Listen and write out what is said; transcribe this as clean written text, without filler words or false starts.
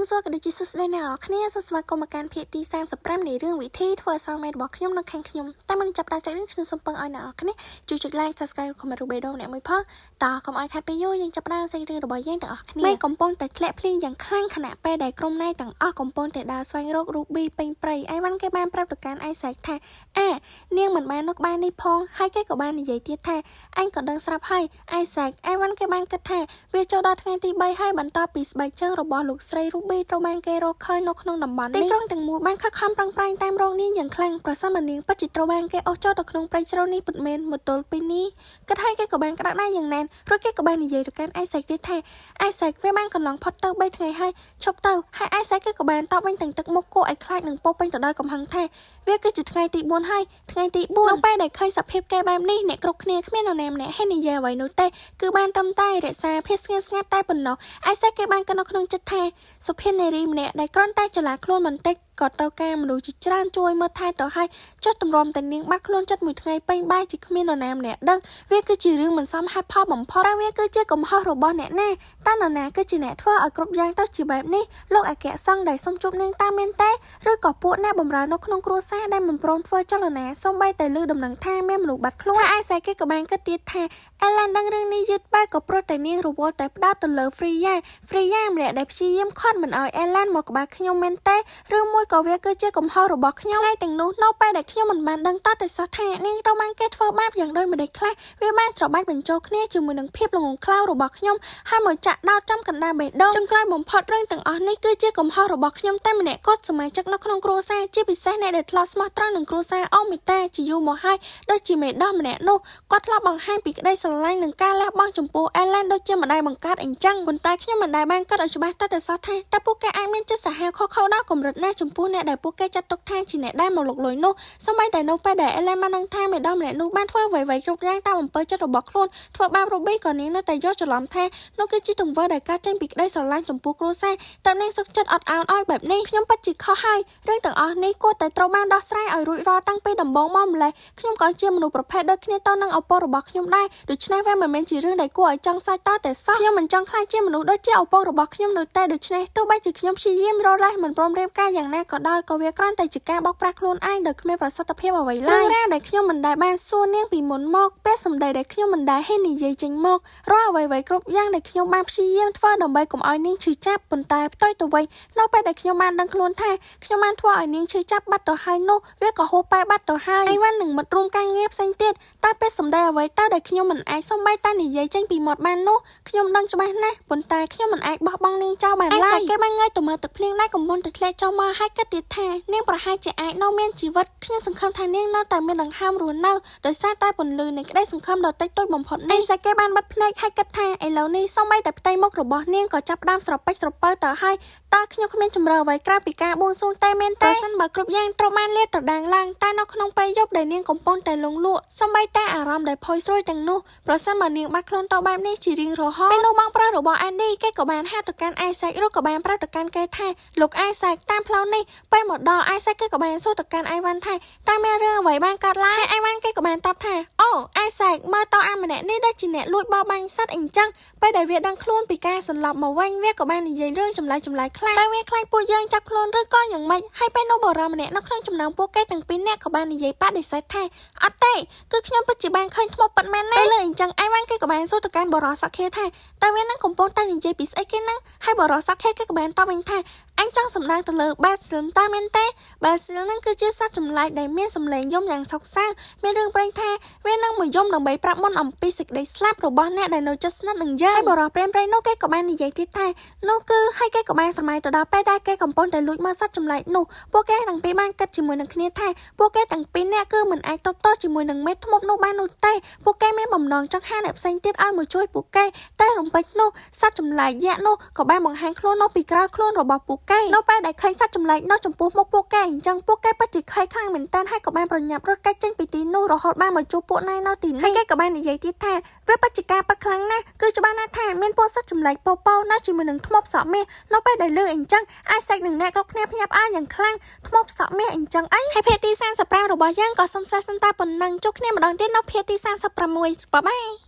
សួរក៏ដូចជាសួស្តីអ្នកនរគ្នាសូមស្វាគមន៍មកកាន់ភាគទី35នៃរឿងវិធីធ្វើអក្សរមេរបស់ខ្ញុំនៅខាងខ្ញុំតែមុននឹងចាប់ផ្ដើមសាច់រឿងខ្ញុំសូមពឹងឲ្យអ្នកនរគ្នាជួយចុច like subscribe comment រូបបេះដូងអ្នកមួយផងតោះកុំឲ្យខាត់ពេលយូរយើងចាប់ផ្ដើមសាច់រឿងរបស់យើងទាំងអស់គ្នាមេកំពុងតែធ្លាក់ភ្លៀងយ៉ាងខ្លាំងខណៈពេលដែលក្រុមណៃទាំងអស់កំពុងតែដើរស្វែងរករូប៊ីពេញព្រៃអៃវ៉ាន់គេបានប្រាប់ទៅកាន់អៃសាច់ថាអានាងមិនបាននៅក្បែរនេះផងហើយគេក៏បាននិយាយទៀតថាអញក៏ដឹងស្រាប់ហើយអៃសាច់អៃវ៉ាន់គេបានគិតថាវាចូលដល់ថ្ងៃទី3ហើយបន្ទាប់ពីស្បែកជើងរបស់លោកស្រីរូប៊ីត្រូវបានគេរកឃើញនៅក្នុងតំបន់នេះទីក្រុងទាំងមូលបានខិតខំប្រឹងប្រែងតាមរកនាងយ៉ាងខ្លាំងប្រសិនបើនាងពិតជាត្រូវបានគេអូសចូលទៅក្នុងព្រៃជ្រៅនេះពិតមែនមកទល់ពេលនេះគិតឲ្យគេក៏បានក្តាក់ដៃយ៉ាងណែនរួចគេក៏បាននិយាយទៅកាន់អៃសាច់ទៀតថាអៃសាច់វាបានកន្លងផុតទៅ3ថ្ងៃហើយឈប់ទៅហើយអៃសាច់គេក៏បានតបវិញទាំងទឹកមុខគួរឲ្យខ្លាចនិងពោពេញទៅដោយកំហឹងថាវាគឺជាថ្ងៃទី4ហើយថ្ងៃទី4នៅពេលដែលឃើញសភាពគេបែបនេះអ្នកគ្រប់គ្នាគ្មាននរណាម្នាក់ហ៊ាននិយាយអ្វីនោះទេគឺបានត្រឹមតែរក្សាភាពស្ងៀមស្ងាត់តែប៉ុណ្ណោះអៃសាច់គេបានគិតនៅក្នុងចិត្តថាសុភាពនារីម្នាក់ដែលគ្រាន់តែចលាខ្លួនបន្តិចក៏ត្រូវការមនុស្សជាច្រើនជួយមើលថែទៅឲ្យចុះទម្រាំតែនាងបាត់ខ្លួនចិត្តមួយថ្ងៃពេញបាយជាគ្មាននរណាម្នាក់ដឹងវាគឺជារឿងមិនសមហេតុផលបំផុតតើវាគឺជាកំហុសរបស់អ្នកណាតើនរណាគឺជាអ្នកធ្វើឲ្យគ្រប់យ៉ាងទៅជាបែបនេះលោកអគ្គសង្ឃដែលសុំជួបនាងតាមមែនទេឬក៏ពួកអ្នកបម្រើនៅក្នុងគ្រួសារដែលមិនព្រមធ្វើចលនាសូម្បីតែលើដំណឹងថាមានមនុស្សបាត់ខ្លួនហើយអាស័យគេក៏បានគិតទៀតថាអេឡានដឹងរឿងនេះយឺតបែកក៏ព្រោះតែនាងរវល់តែផ្ដោតទៅលើ Freya Freya ម្នាក់ដែលព្យាយាមខត់មិនឲ្យអេឡានមកក្បែរខ្ញុំមែនទេឬមួយក៏វាគឺជាកំហុសរបស់ខ្ញុំថ្ងៃទាំងនោះនៅពេលដែលខ្ញុំមិនបានដឹងតតែសោះថានាងត្រូវបានគេធ្វើបាបយ៉ាងដូចម្តេចខ្លះវាបានច្របាច់បញ្ចូលគ្នាជាមួយនឹងភាពល្ងងខ្លៅរបស់ខ្ញុំហើយមកចាក់ដោតចំកណ្ដាលបេះដូងចុងក្រោយបំផុតរឿងទាំងអស់នេះគឺជាកំហុសរបស់ខ្ញុំតែម្នាក់គាត់សមាជិកនៅក្នុងគ្រួសារជាពិសេសអ្នកដែលធ្លាប់ស្មោះត្រង់នឹងគ្រួសារអូមីតាជាយូរមកហើយដូចជាមេដោះម្នាក់នោះគាត់ធ្លាប់បង្ហាញពីក្តីស្រឡាញ់និងការលះបង់ចំពោះអេឡែនដូចជាម្ដាយបង្កើតអញ្ចឹងប៉ុន្តែខ្ញុំមិនដែលបានគិតឲ្យច្បាស់តតែសោះថាតើពួកគេអាចមានចិត្តសាហាវខុសខើដល់កម្រិតណាចំពោះអ្នកដែលពួកគេចាត់ទុកថាជាអ្នកដែលមកលុកលុយនោះសូម្បីតែនៅពេលដែលអេឡែនបានដឹងថាមេដោះម្នាក់នោះបានធ្វើអ្វីៗគ្រប់យ៉ាងតាមអំពើចិត្តរបស់ខ្លួនធ្វើបាបរូប៊ីក៏នាងនៅតែយកច្រឡំថានោះគឺជាទង្វើដែលកើតចេញពីក្តីស្រឡាញ់ចំពោះគ្រួសារតើនាងសុខចិត្តអត់ឱនឲ្យបែបនេះខ្ញុំពិតជាខុសហើយរឿងទាំងអស់នេះគួរតែត្រូវបានដោះស្រាយឲ្យរួចរាល់តាំងពីដំបូងមកម្លេះខ្ញុំក៏ជាមនុស្សប្រភេទដូចគ្នាទៅនឹងឪពុករបស់ខ្ញុំដែរដូច្នេះវាមិនមែនជារឿងដែលគួរឲ្យចង់សើចតតែសោះខ្ញុំមិនចង់ក្លាយជាមនុស្សដូចជាឪពុករបស់ខ្ញុំនោះទេដូច្នេះទោះបីជាខ្ញុំព្យាយាមរកលេសមិនព្រមរៀបការយ៉ាងណាក៏ដោយក៏វាគ្រាន់តែជាការបោកប្រាស់ខ្លួនឯងដោយគ្មានប្រសិទ្ធភាពអ្វីឡើយរឿងរ៉ាវដែលខ្ញុំមិនដែលបានសួរនាងពីមុនមកពេលសម្ដីដែលខ្ញុំមិនដែលហ៊ាននិយាយចេញមករាល់អ្វីៗគ្រប់យ៉ាងដែលខ្ញុំបានព្យាយាមធ្វើដើម្បីកុំឲ្យនាងឈឺចាប់ប៉ុន្តែផ្ទុយទៅវិញនៅពេលដែលខ្ញុំបានដឹងខ្លួនថាខ្ញុំបានធ្វើឲ្យនាងឈឺចាប់បាត់ទៅហើយនោះវាក៏ហួសបែបាត់ទៅហើយអីវ៉ាន់នឹងមិត្តរួមការងារផ្សេងទៀតតែពេលសម្ដីអ្វីទៅដែលខ្ញុំមិនអាចសំបីតែនិយាយចេញពីមាត់បាននោះខ្ញុំដឹងច្បាស់ណាស់ប៉ុន្តែខ្ញុំមិនអាចបោះបង់នាងចោលបានឡើយគេបានងើយទៅមើលទឹកភ្លៀងដែលកំពុងតែធ្លាក់ចូលមកហើយគិតទៀតថានាងប្រហែលជាអាចនៅមានជីវិតខ្ញុំសង្ឃឹមថានាងនៅតែមានដង្ហើមរស់នៅដោយសារតែពន្លឺនៃក្តីសង្ឃឹមដ៏តិចតួចបំផុតនេះឯគេបានបិទភ្នែកហើយគិតថាឥឡូវនេះសូម្បីតែផ្ទៃមុខរបស់នាងក៏ចាប់ផ្ដើមស្រពេចស្រពៅទៅហើយតើខ្ញុំគ្មានជំរឿអ្វីក្រៅពីការបួងសួងតែមែនទេប្រសិនបើគ្រប់យ៉ាងត្រូវបានលាតត្រដាងឡើងតែនៅក្នុងពេលយប់ដែលនាងកំពុងតែលងលក់សូម្បីតែអារម្មណ៍ដែលផុយស្រួយទាំងនោះប្រសិនបើនាងបាត់ខ្លួនទៅបែបនេះជារៀងរហូតពេលនោះបងប្រុសរបស់អានឌីគេក៏បានហៅទៅកាន់អេសាច់ឬក៏បានប្រាប់ទៅកាន់គេថាលោកអេសាច់តាមផ្លូវនេះពេលមកដល់អេសាច់គេក៏បានសួរទៅកាន់អៃវ៉ាន់ថាតើមានរឿងអ្វីបានកើតឡើងហើយអៃវ៉ាន់គេក៏បានតបថាអូអេសាច់មើលតអាម្នាក់នេះដូចជាអ្នកលួចបរបាញ់សត្វអញ្ចឹងពេលដែលវាដឹងខ្លួនពីការសន្លប់មកវិញវាក៏បាននិយាយរឿងចម្លែកចម្លែកខ្លះតែវាខ្លាចពួកយើងចាប់ខ្លួនឬក៏យ៉ាងម៉េចហើយពេលនោះបរិម្នាក់នៅក្នុងចំណោមពួកគេទាំងពីរនាក់ក៏បាននិយាយបដិសេធថាអត់ទេគឺខ្ញុំពិតជាបានឃើញថ្មពិតមែនណាពេលលើអញ្ចឹងអៃវ៉ាន់គេក៏បានសួរទៅកាន់បរិសខេថាតើវានឹងកំពុងតែនិយាយពីស្អីគេហ្នឹងហើយបរិសខេគេក៏បានតបវិញថាអញចង់សម្ដៅទៅលើ Basil តើមែនទេ Basil ហ្នឹងគឺជាសត្វចម្លែកដែលមានសម្លេងយំយ៉ាងសោកសៅមានរឿងព្រេងថាវានឹងមកយំដើម្បីប្រាប់មុនអំពីសេចក្តីស្លាប់របស់អ្នកដែលនៅជិតស្និទ្ធនឹងយើងហើយបរិសព្រាមព្រៃនោះគេក៏បាននិយាយទៀតថានោះគឺហើយគេក៏បានស្រមៃទៅដល់ពេលដែលគេកំពុងតែលួចមើលសត្វចម្លែកនោះពួកគេទាំងពីរបានគិតជាមួយនឹងគ្នាថាពួកគេទាំងពីរនាក់គឺមិនអាចតបតជាមួយនឹងមេធ្មប់នោះបាននោះទេពួកគេមានបំណងចង់ហៅអ្នកផ្សេងទៀតឲ្យមកជួយពួកគេតែរំពេចនោះសត្វចម្លែកយក្សនោះក៏បានបង្ហាញខ្លួននៅពីក្រោយខ្លួនរបស់ពួកគេនៅពេលដែលឃើញសត្វចម្លែកនៅចំពោះមុខពួកគេអញ្ចឹងពួកគេពិតជាខៃខ្លាំងមែនទែនហើយក៏បានប្រញាប់រត់គេចចេញពីទីនោះរហូតបានមកជួបពួកណៃនៅទីនេះហើយគេក៏បាននិយាយទៀតថាវាពិតជាការប៉ັດខ្លាំងណាស់គឺច្បាស់ណាស់ថាមានពួកសត្វចម្លែកពោពោនៅជាមួយនឹងធ្មប់សក់មាសនៅពេលដែលលឺអញ្ចឹងអាយសាច់នឹងអ្នកគ្រប់គ្នាភ្ញាក់ផ្អើលយ៉ាងខ្លាំងធ្មប់សក់មាសអញ្ចឹងអីហើយភាគទី35របស់យើងក៏សូមសេះសន្តាប៉ុណ្ណឹងជួបគ្នាម្ដងទៀតនៅភាគទី36bye bye.